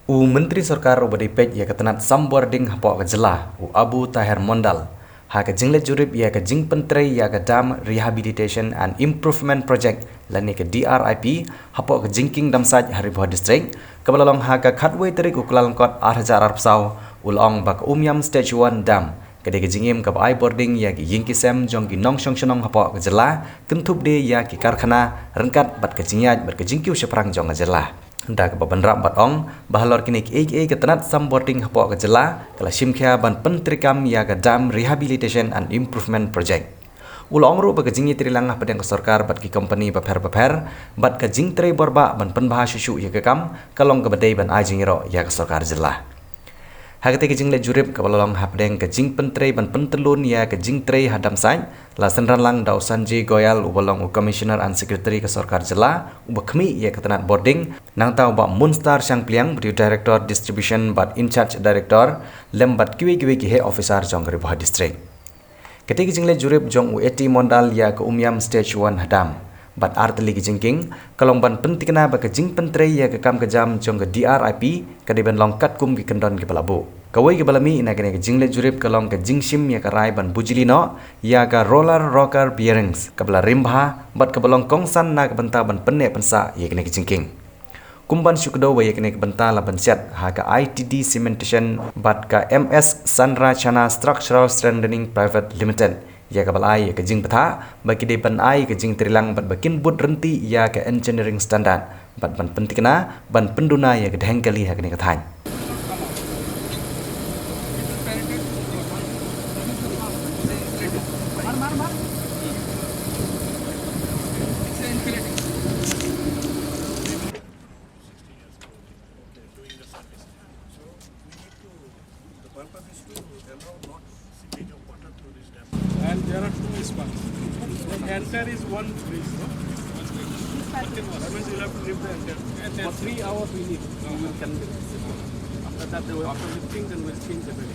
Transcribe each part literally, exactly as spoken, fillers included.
U Myntri Sorkar uba dei peit ïa ka tnat sambording hapoh ka jylla, u Abu Taher Mondal, ha ka jingleit jurip ïa ka jingpyntrei ïa ka Dam Rehabilitation and Improvement Project lane ka D R I P hapoh ka Jingkieng Damsait ha Ri Bhoi District, kaba la long ha ka khatwei tarik u Kyllalyngkot ar hajar arphew saw, u la ong ba ka Umiam Stage One Dam ka dei ka jingim kaba ai bording ïa ki ïing ki sem jong ki nongshong shnong hapoh ka jylla, kynthup de ïa ki karkhana, ryngkat bad ka jingïaid bad ka jingkiew shaphrang jong ka jylla. Da kaba bynrap bad ong ba halor kine kiei kiei ka tnat sambording hapoh ka jylla ka la shimkhia ban pyntreikam ïa ka Dam Rehabilitation and Improvement Project. U la ong ruh ba ka jingïatreilang hapdeng ka sorkar bad ki kompani bapher bapher bad ka jingtrei borbah ban pynbha shuh shuh ïa ka kam ka long kaba dei ban ai jingïaroh ïa ka sorkar jylla. Ha katei ka jingleit jurip kaba la long hapdeng ka jingpyntrei ban pyntyllun ïa ka jingtrei ha Damsait, la synran lang da u Sanjay Goyal uba long u Commissioner and Secretary ka sorkar jylla, uba khmih ïa ka tnat bording, nangta u Bah Moonstar Shangpliang uba dei u Director Distribution bad In-charge Director, lem bad kiwei kiwei ki heh officer jong ka Ri Bhoi District. Katei ka jingleit jurip jong u A T Mondal ïa ka Umiam Stage One Dam bad artylli ki jingkieng ka long ban pynthikna ba ka jingpyntrei ïa ka kam ka jam jong ka D R I P ka dei ban long katkum ki kyndon kiba la buh. Kawei kaba la mih na kane ka jingleit jurip ka long ka jingshim ïa ka rai ban bujli noh ïa ka roller rocker bearings kaba la rim bha bad kaba long kongsan na ka bynta ban pynneh pynsah ïa kane ka jingkieng. Kum ban shu kdew ba ïa kane ka bynta la ban siat ha ka I T D Cementation bad ka M S Sanrachana Structural Strengthening Private Limited, ïa kaba la ai ïa ka jingbthah ba ki dei ban ai ka jingtreilang bad ba kin bud ryntih ïa ka engineering standard bad ban pynthikna ban pynduna ïa ka dheng kali ha kane ka thaiñ. The purpose is to allow not seepage of water through this dam. And there are two spas. The anchor is one bridge, no? Otherwise, you'll have to lift the anchor. For three hours we need. We will convey. After that, they will, after lifting, then we'll change the bed.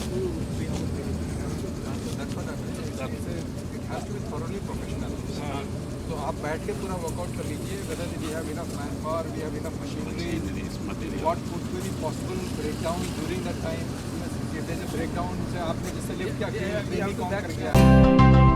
Two, three hours we need. That's what I'm saying. It has to be thoroughly professional. हाँ। तो आप बैठ के पूरा वर्कआउट कर लीजिए, whether we have enough manpower, we have enough machinery, what could be the possible breakdown during that time. If there's a breakdown, से आपने जैसे लिफ्ट किया कि नहीं कॉम कर गया।